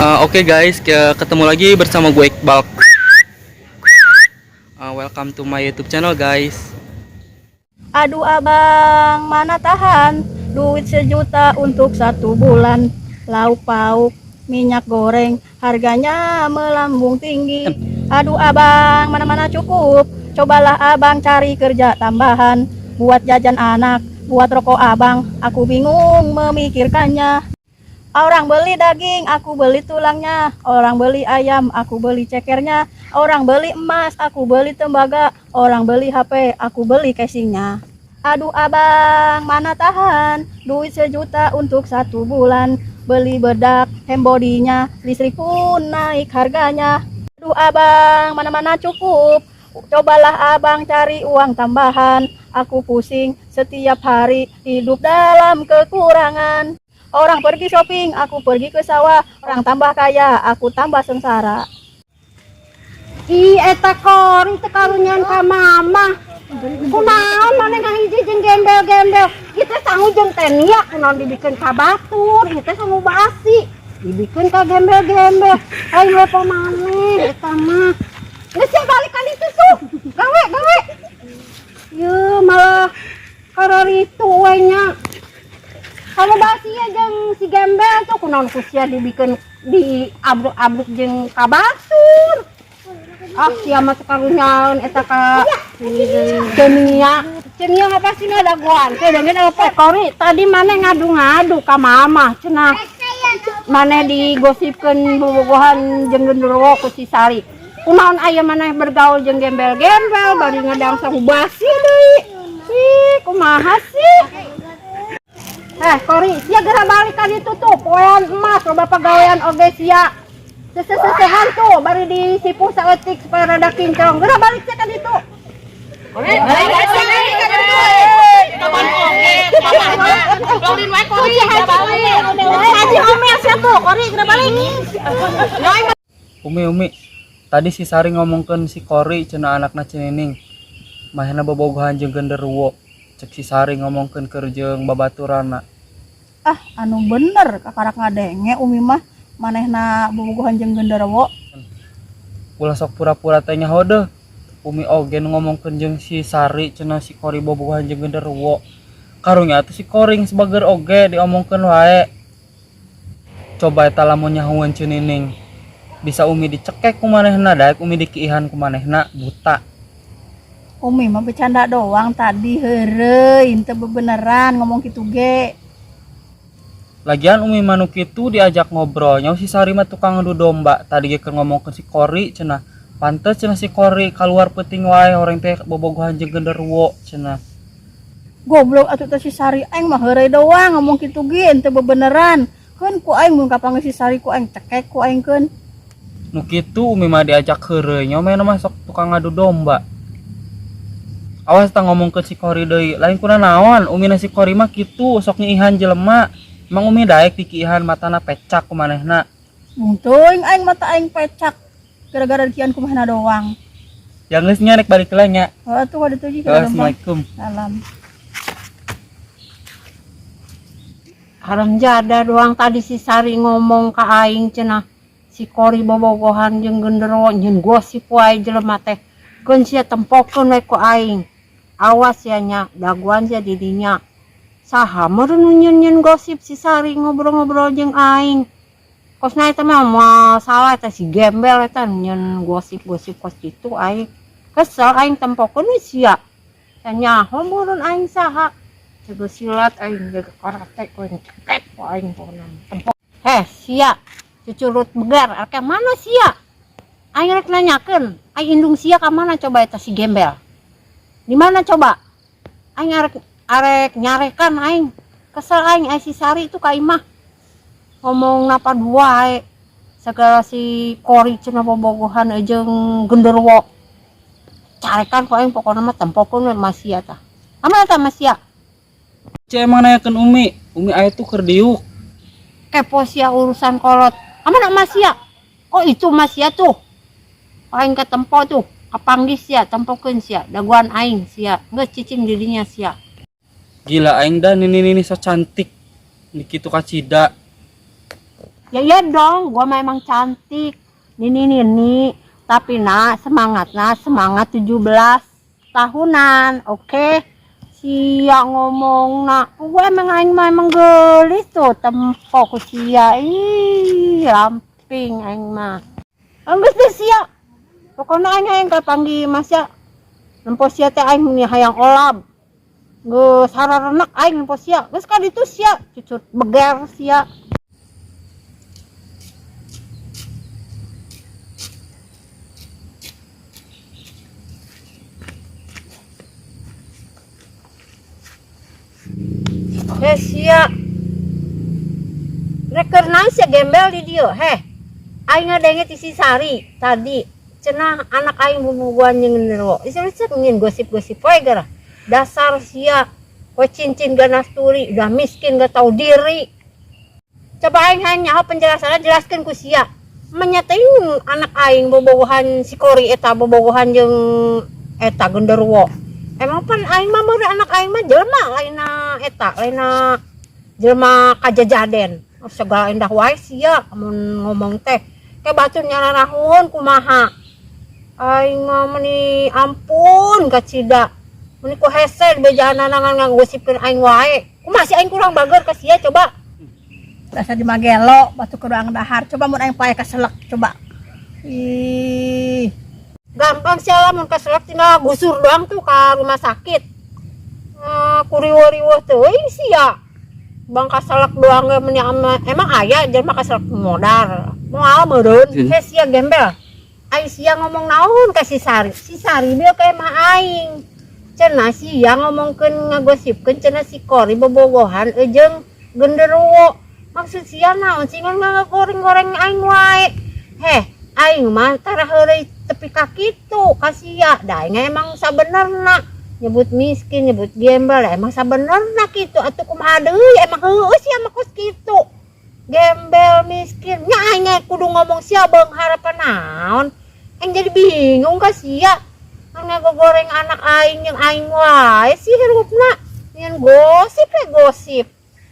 Oke guys, ketemu lagi bersama gue, Iqbal. Welcome to my YouTube channel, guys. Aduh abang, mana tahan duit 1 juta untuk satu bulan. Lauk pauk, minyak goreng, harganya melambung tinggi. Aduh abang, mana-mana cukup. Cobalah abang cari kerja tambahan. Buat jajan anak, buat rokok abang. Aku bingung memikirkannya. Orang beli daging, aku beli tulangnya. Orang beli ayam, aku beli cekernya. Orang beli emas, aku beli tembaga. Orang beli HP, aku beli casingnya. Aduh abang, mana tahan duit 1 juta untuk satu bulan. Beli bedak, handbodinya, listrik pun naik harganya. Aduh abang, mana-mana cukup. Cobalah abang cari uang tambahan. Aku pusing setiap hari hidup dalam kekurangan. Orang pergi shopping, aku pergi ke sawah. Orang tambah kaya, aku tambah sengsara. Ih, eta Kori teh karunyaan ka mama. Kunaon maneh ngahiji jeung gembel-gembel? Ieu teh sangu jeung tenia kunaon dibikeun ka batur, ieu teh sangu basi. Dibikeun ka gembel-gembel. Aing lepo maneh eta mah. Geus sia balik ka ditu tuh. Gawe, gawe. Yeuh, malah kararitu we nya. Sangu basi ya jeung si gembel tuh kunaon ku sia dibikeun diabruk-abruk jeung ka batur. Ah, sia mah karunyaan eta ka Cenia. Cenia mah pasti dagoan. Teh dengen apa Kori tadi maneh ngadu-ngadu ka mama cenah. Maneh digosipkeun bobogohan jeung genderuwo ku si Sari. Kunaon aya maneh bergaul jeung gembel-gembel bari ngadang sangu basi deui. Ih, kumaha sih? Eh, Kori, sia geura balik ka ditu tuh, poean emas, loba pagawean oge sia. Sesesehan tuh, bari disipuh saeutik supaya rada kinclong. Geura balik sia ka ditu. Balik balik ka ditu. Kapan oge, Lolin wae Kori, geura balik. Haji omel sia tuh, Kori geura balik. Umi, Umi, tadi si Sari ngomongkeun si Kori cenah anakna Ceu Nining. Manehna bobogohan jeung genderuwo. Cek si Sari ngomongkeun keur jeung babaturana. Ah, anu bener kakarak ngadenge Umi mah manehna bobogohan jeung genderuwo. Ulah sok pura-pura teh nyaho deuh. Umi oge nu ngomongkeun jeung si Sari cenah si Kori bobogohan jeung genderuwo. Karunya atuh si Kori geus bager oge diomongkeun wae. Coba eta lamun nyahoeun Ceu Nining. Bisa Umi dicekek ku manehna, daek Umi dikiihan ku manehna buta. Umi mah bercanda doang tadi, heureuy, teu bebeneran ngomong kitu ge. Lagian Umi mah nu kitu diajak ngobrol, nyaho si Sari mah tukang ngadu domba. Tadi ge keur ngomongkeun si Kori cenah. Pantes cenah si Kori keluar peuting wae orang teh bobogohan jeung genderuwo cenah. Goblok atuh teh si Sari, aing mah heureuy doang ngomong kitu ge teu bebeneran. Keun ku aing mun kapanggih si Sari ku aing cekek ku aing keun. Nu kitu Umi mah diajak heureuy, nyaho manehna mah sok tukang ngadu domba. Awas tah ngomong ke si Kori deui, lain kuna naon, Umi na si Kori mah kitu sok nyiihan jelema. Emang Umi daek dikiihan matana pecak ku manehna? Teuing aing mata aing pecak gara-gara dikian ku manehna doang. Ya geus nya, rek balik heula nya. Oh, atuh ka ditu ji ka. Assalamualaikum. Salam. Haram jada doang tadi si Sari ngomong ka aing cenah si Kori bobogohan jeung genderuwo, nyeun gosip wae jelema teh. Keun sia, tempokeun we ku aing. Awas ya nya, daguan sia di dinya. Saha meureun nu nyeun-nyeun gosip si Sari ngobrol-ngobrol jeung aing? Kosna eta mah moal salah, eta si gembel eta nyeun gosip-gosip kos kitu. Aing kesel, aing tempokeun we sia. Teh nyaho meureun aing saha. Jago silat aing, jago karate ku aing, cekek ku aing pokona. Tempok. Heh, sia cucurut begar, arek mana sia? Aing rek nanyakeun, aing indung sia ka mana coba eta si gembel? Di mana coba? Aing arek arek nyarekan aing. Kesel aing, aing si Sari itu ka imah. Ngomong napa dua ae. Segala si Kori cenah bobogohan jeung genderuwo. Carekan ku aing pokona mah, tempokeun we mah sia tah. Amana tah mah sia? Cek emang nanyakeun Umi, Umi aya tuh keur diuk. Kepo sia urusan kolot. Amana mah sia? Oh, itu mah sia tuh. Aing ke tempo tuh. Kapanggih sia, tempokeun sia, daguan aing sia. Geus cicing dirinya sia. Gila aing dah nini nini so cantik. Niki tuh kacida. Ya iya dong, gua mah emang cantik. Nini nini, tapi nak semangat, nak semangat 17 tahunan, oke? Sia ngomong nak, gua emang aing mah emang gelis tuh, tempo ku sia, ih, ramping aing mah. Enggeus deh sia. Pokoknya aing hayang kapanggih mas ya. Nempo sia teh aing nih hayang olab. Geus hararenek aing nempo sia. Geus ka ditu sia, cucut beger sia. Heh sia. Rek keur naon sia gembel di dieu, heh. Aing ngadenge ti si Sari tadi. Cenah anak aing bobogohan jeung genderuwo. Isi ngin gosip-gosip wae gara. Dasar sia, kowe cincin ganas turi, udah miskin gak tahu diri. Coba aing hayang nyaho penjelasannya, jelaskeun ku sia. Menyatain anak aing bobogohan si Kori eta bobogohan jeung eta genderuwo. Emang pan aing mah meureun anak aing mah jelema lainna eta, lainna jelema kajajaden. Oh, segala endah wae sia mun ngomong teh. Ke batur nyararahun kumaha. Aing mah meni ampun kacida. Meni ku hese bejana ngan ngagosipkeun aing wae. Kumaha sih aing kurang bager ka sia coba. Dasar di magelo batu ke ruang dahar. Coba mun aing pae keselak coba. Ih. Gampang sih lah mun keselak tinggal gusur doang tuh ke rumah sakit. Kuriwo-riwo teuing sia. Bang kaselak doang ge meni emang aya jelema kaselak modar. Moal meureun. Heh sia gembel. Aing sia ngomong naon ka si Sari. Si Sari dia ka emah aing. Cenah sia ngomongkeun ngagosipkeun cenah si Kori bobogohan jeung genderuwo. Maksud sia naon sih ngan ngagoreng-goreng aing wae. Heh, aing mah tara heureuy tepi ka kitu ka sia. Da aing emang sabenerna nyebut miskin, nyebut gembel, emang sabenerna kitu atuh kumaha deui emang heueuh sia mah kos kitu. Gembel miskin, nya aing ge kudu ngomong sia beung harapan naon. Aing jadi bingung ka sia. Ngan ngagoreng anak aing jeung aing wae sih hirupna. Ngan gosip we gosip.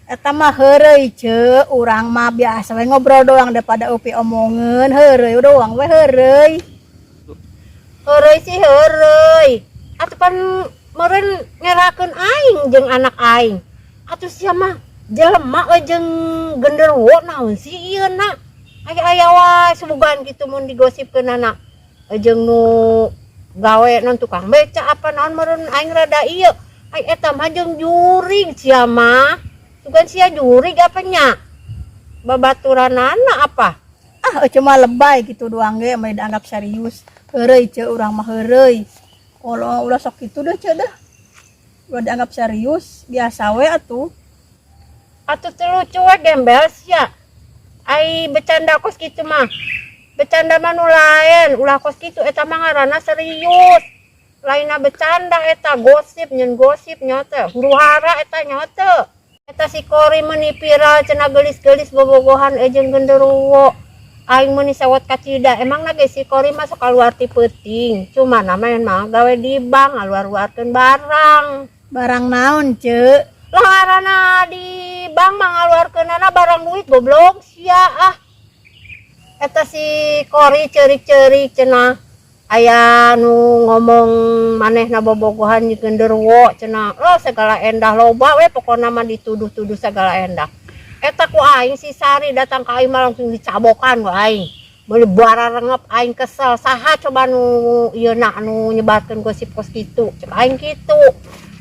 Eta mah heureuy ce, urang mah biasa we ngobrol doang daripada upi omongeun, heureuy doang we heureuy. Heureuy sih heureuy. Atuh pan meureun ngerakeun aing jeung anak aing. Atuh sia mah jelema we jeung genderuwo naon sih ieu na. Aya-aya wae subugan kitu mun digosipkeun anak. Jeung nu gawe non tukang beca apa naon meureun aing rada ieu. Ai eta mah jeung jurig sia mah. Sugan sia jurig apa nya? Babaturanana apa? Ah, cuma lebay gitu doang ge mah dianggap serius. Heureuy ce urang mah heureuy. Kalau ulah sok kitu deh ce dah. Ulah dianggap serius, biasa we atuh. Atuh teu lucu we gembel sia. Ai bercanda kos kitu mah. Bercanda mah nu lain, ulah kos kitu eta mah ngaranna serius. Lainna bercanda eta gosip nyen gosip nya teh. Huru hara eta nya teh. Eta si Kori meuni viral cenah geulis-geulis bobogohan jeung genderuwo. Aing meuni sewot kacida. Emang ge si Kori mah sok kaluar ti peuting. Cuma namanya mah gawe di bank ngaluar-luarkeun barang. Barang naon, ce? Lah ngaranna di bank mah ngaluarkeunana barang duit goblok sia ah. Eta si Kori ceurik-ceurik cenah aya nu ngomong manehna bobogohan jeung genderuwo cenah. Oh segala endah loba we pokona mah dituduh-tuduh segala endah. Eta ku aing si Sari datang ka aing mah langsung dicabokan ku aing. Meuli bararengep aing kesel saha coba nu ieu na anu nyebarkeun gosip kos kitu. Cek aing kitu.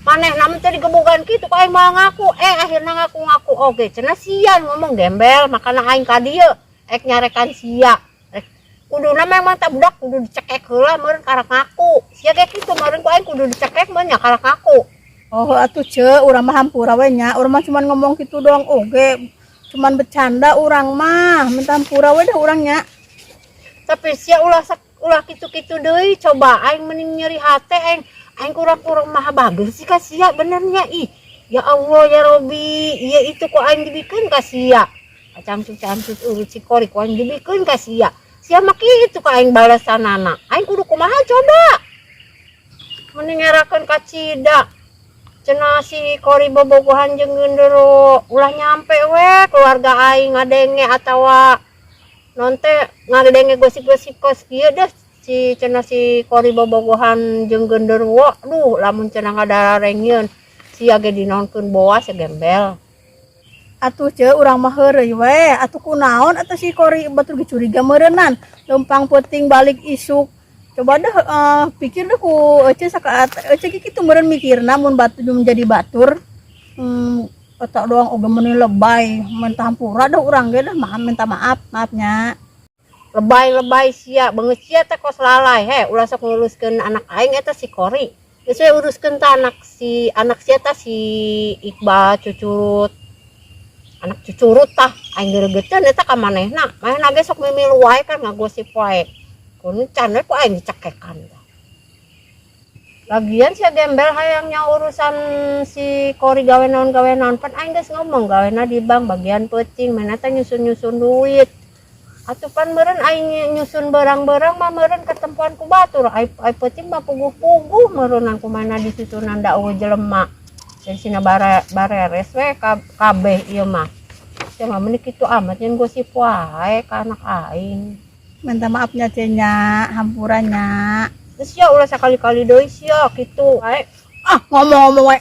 Manehna mah teh digebugan kitu ku aing mah ngaku. Akhirna ngaku-ngaku oge cenah sia ngomong gembel makana aing ka dieu ek nyarekan sia. Kuduna memang tak budak kudu dicekek heula meureun karak ngaku. Sia ge kitu meureun ku aing kudu dicekek meureun nya karak ngaku. Oh atuh ce, urang mah hampura we nya. Urang mah cuman ngomong kitu doang oge. Cuman bercanda urang mah, minta hampura we dah urang nya. Tapi sia ulah ulah kitu-kitu deui coba aing mending nyeri hate aing. Aing kurang-kurang maha bagus sih ka sia benernya ih. Ya Allah ya Robi, ieu itu ku aing dibikeun ka sia. Cangcut-cangcut urut si Kori ku aing dibikeun ka sia. Sia mah kitu ka aing balesanana. Aing kudu kumaha coba? Mending ngerakeun ka cida. Cenah si Kori bobogohan jeung genderuwo ulah nyampe we keluarga aing ngadenge atawa non teh ngadenge gosip-gosip kos kieu deh si cenah si Kori bobogohan jeung genderuwo. Duh, lamun cenah ngadarengieun sia ge dinaonkeun boas ya gembel. Atuh ce, urang mah heureuy we. Atuh kunaon atuh si Kori batur ge curiga meureunnan. Lempang peuting balik isuk. Coba deh pikir deh ku ece sakaat ece kitu meureun mikirna mun batu menjadi batur. Otak doang oge meuni lebay, minta hampura dah urang ge dah, maaf, minta maaf, maafnya. Lebay-lebay sia, beungeut sia teh kos lalay. He, ulah sok nguruskeun anak aing eta si Kori. Geus we uruskeun tah anak si anak sia tah si Iqbal cucurut. Anak cucurut tah aing geregeteun eta ka manehna. Manehna ge sok mimilu wae kan ngagosip wae. Kuno can we ku aing dicekekan tah. Lagian sia gembel hayangnya urusan si Kori gawe naon pan aing geus ngomong gawena di bank bagian peuting, mana teh nyusun-nyusun duit. Atuh pan meureun aing nyusun barang-barang mah meureun ketempuan ku batur, ai ai peuting mah puguh-puguh meureunnan kumana disusunan da eueuh jelema. Jadi sina bare bareres we kabeh ieu mah. Sia mah meuni kitu amat nyen gosip wae ka anak aing. Minta maafnya ce nya, hampurannya. Geus sia ulah sakali-kali deui sia kitu. Wae. Ah, ngomong-ngomong we.